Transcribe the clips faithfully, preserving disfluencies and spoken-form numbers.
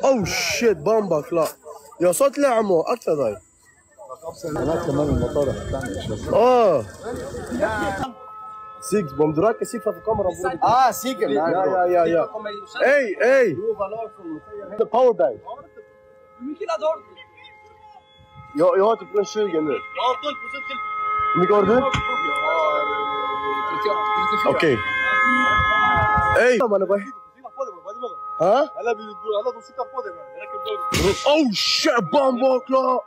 Oh shit, bomba, klar. يا صوت لعمو، أكثر ضاي. هناك كمان المطار بتاعنا مش بس. آه. سيكس، بومدراك سيكس في الكاميرا. آه، سيكس. يا، يا، يا، يا. Ey, ey. The power bank. Yo, yo, tu peux suivre, gagner. Mik orada? Okay. Ey. Tamam, bak. Ha? Oh shit, bomba, klar.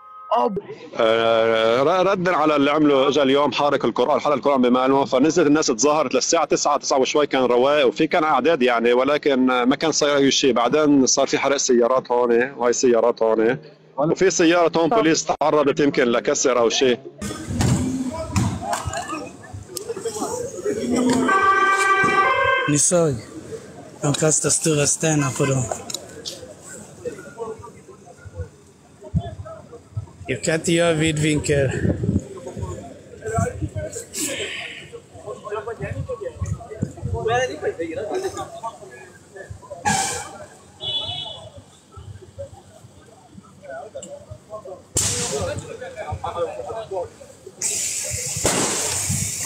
آه، ر-، ردا على اللي عمله، اجى اليوم حارق القرآن، حرق القرآن بمالهم، فنزلت الناس تظاهرت للساعة تسعة، تسعة وشوي كان رواق، وفي كان أعداد يعني، ولكن ما كان صاير أي شيء. بعدين صار في حرق سيارات هون، وهي سيارات هون، وفي سيارة هون بوليس تعرضت يمكن لكسر أو شيء. Nisoj, an kastas tu restena pro. Yekati ya Vidvinker.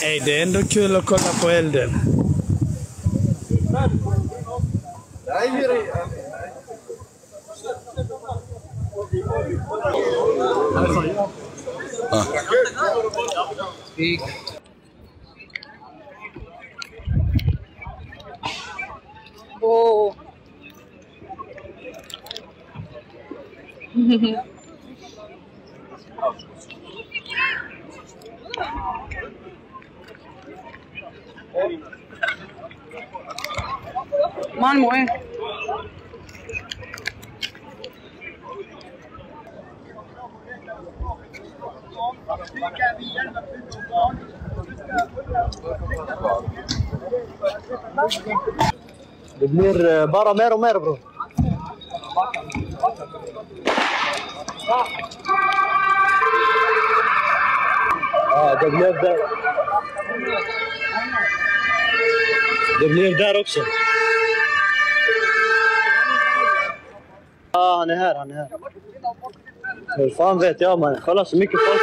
Ey, det är ändå kul att kolla på elden. Man moe. Diblir, e, bara mer û mer, bro. Ah, diblir de. Diblir de, Roxy. Ah, neher, neher. Fan vet ya, man. Xalas, mikrofon.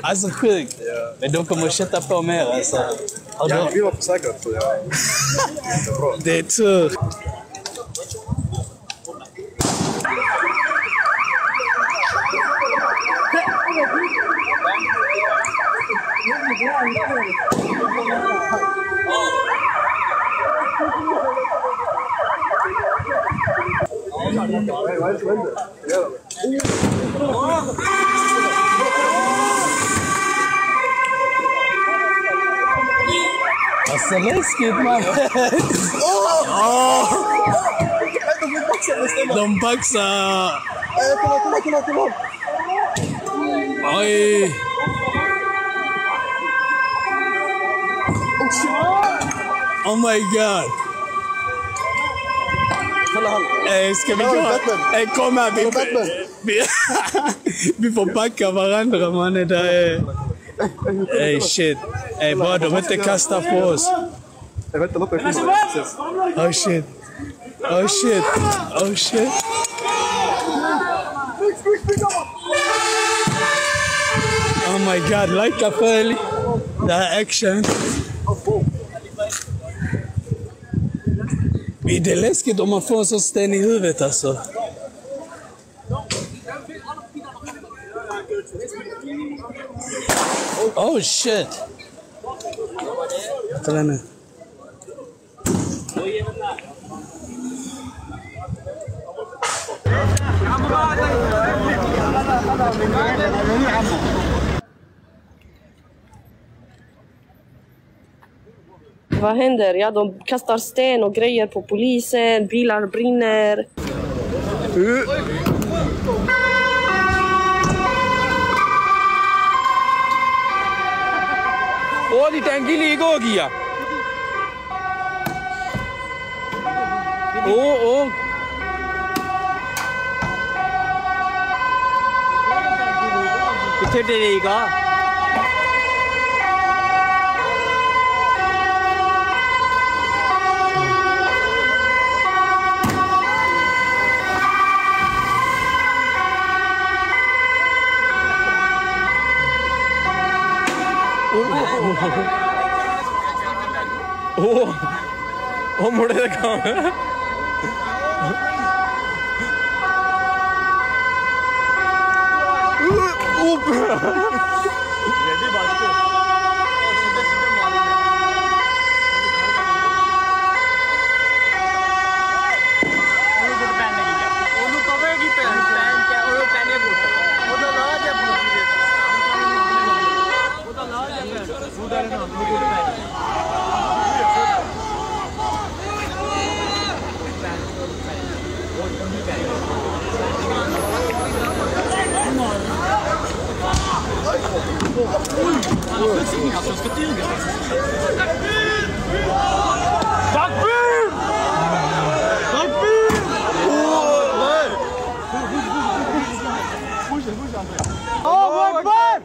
As a quick. They don't come shut up on me, so. Ja, vi var på säkert, så jag... Det är tur. Aslında eski man. Don't box. Ay. Oh my God. Hey, est-ce que Batman. Hey, comment, Batman. Before back, Kavarandra, man, da, eh. Hey, shit. Hey, bro, don't make the cast off force. Oh, shit. Oh, shit. Oh, shit. Oh, my God. Like a fell. That action. Vid det läskigt om man får en sån sten i huvudet, alltså. Oh shit! Vänta nu. Vad händer? Ja, de kastar sten och grejer på polisen, bilar brinner. Odi tengili igogia. Oh, oh. Kitthe dei dei ga? Oh, oh, मुड़े देखा। Takbir! Takbir! Allahu Ekber!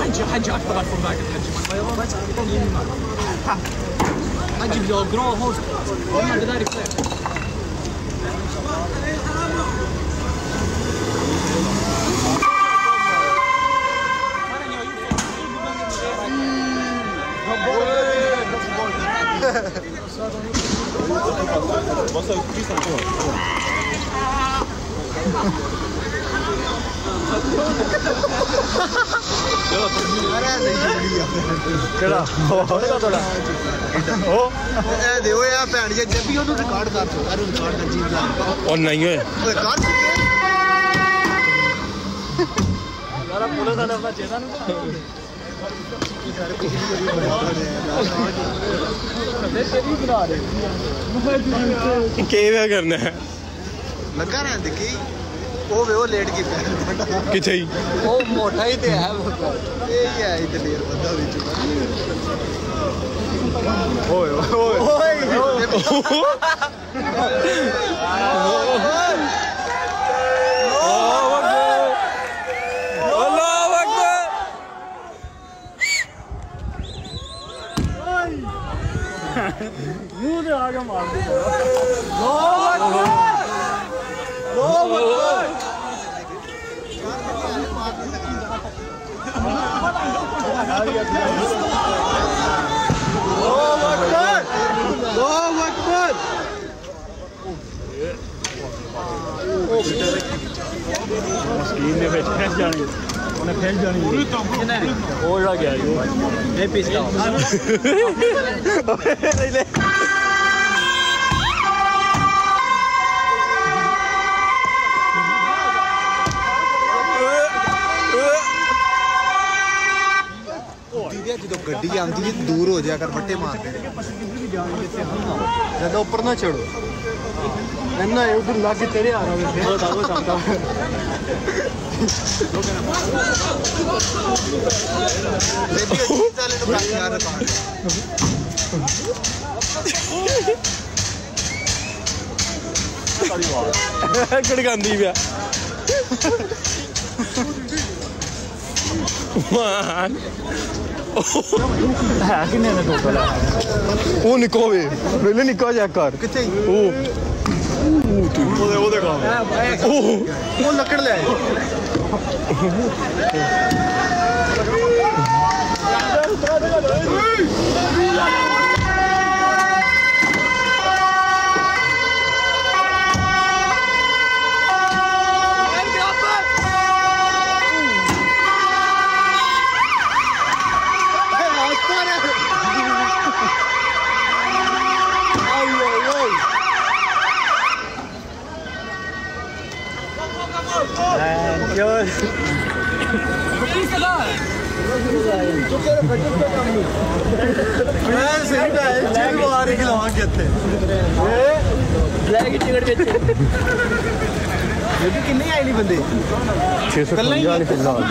حجي، حجي، أكثر الفرقاك الحجي. حجي بيو جرو هوست. والله بداري كلام. ਉਹ ਨਹੀਂ ਓਏ। ਓਏ, ਕਰ ਚੁੱਕੇ। ਕੀ ਵੇ ਕਰਨਾ ਹੈ? ਲੱਗਾ ਰਹਿਣ ਦੇ ਕੀ? ਉਹ ਵੇ, ਉਹ ਲੇਟ ਕੀ ਪਿਆ। ਕਿੱਥੇ ਹੀ? ਉਹ ਮੋਟਾ ਹੀ ਤੇ ਹੈ। ਇਹ ਹੀ ਹੈ, ਇਹ ਦਲੇਰ ਬੰਦਾ ਵਿੱਚ। ਓਏ, ਓਏ, ਓਏ। ਅੱਲਾਹੁ ਅਕਬਰ। ਮੂੰਹ ਤੇ ਆ ਕੇ ਮਾਰ ਦੇ। ਅੱਲਾਹੁ ਅਕਬਰ। ਅੱਲਾਹੁ ਅਕਬਰ। ਅੱਲਾਹੁ ਅਕਬਰ। ਅੱਲਾਹੁ ਅਕਬਰ। ਮਸਕੀਨ ਦੇ ਵਿੱਚ ਫਸ ਜਾਣੀ, ਉਹਨੇ ਫਸ ਜਾਣੀ। ਉਹ ਜਿਹੜਾ ਗਿਆ ਜੀ, ਉਹ ਇਹ ਪਿਸਦਾ। دیدیا، جدوں گڈی آندی ہے، دور ہو جایا کر، بٹے مار دے۔ زیادہ اوپر نہ چڑھو۔ اینا اے ادھر لاگے تیرے آ رہا ہے۔ کڑکاندی پیا۔ ਹੈ ਕਿੰਨੇ ਨੇ ਟੋਟਲ? ਉਹ ਨਿੱਕਾ ਵੇ, ਵੇਲੇ ਨਿੱਕਾ ਜਿਹਾ ਕਰ। ਕਿੱਥੇ? ਉਹ। ਉਹ ਤੇ। ਉਹਦੇ, ਉਹਦੇ ਕੰਮ। ਉਹ। ਉਹ ਲੱਕੜ ਲੈ ਆਏ। ਕਿੰਨੇ ਆਏ ਨਹੀਂ ਬੰਦੇ? ਛੇ ਸੌ ਇਕਵੰਜਾ ਨਹੀਂ ਫਿਲਹਾਲ।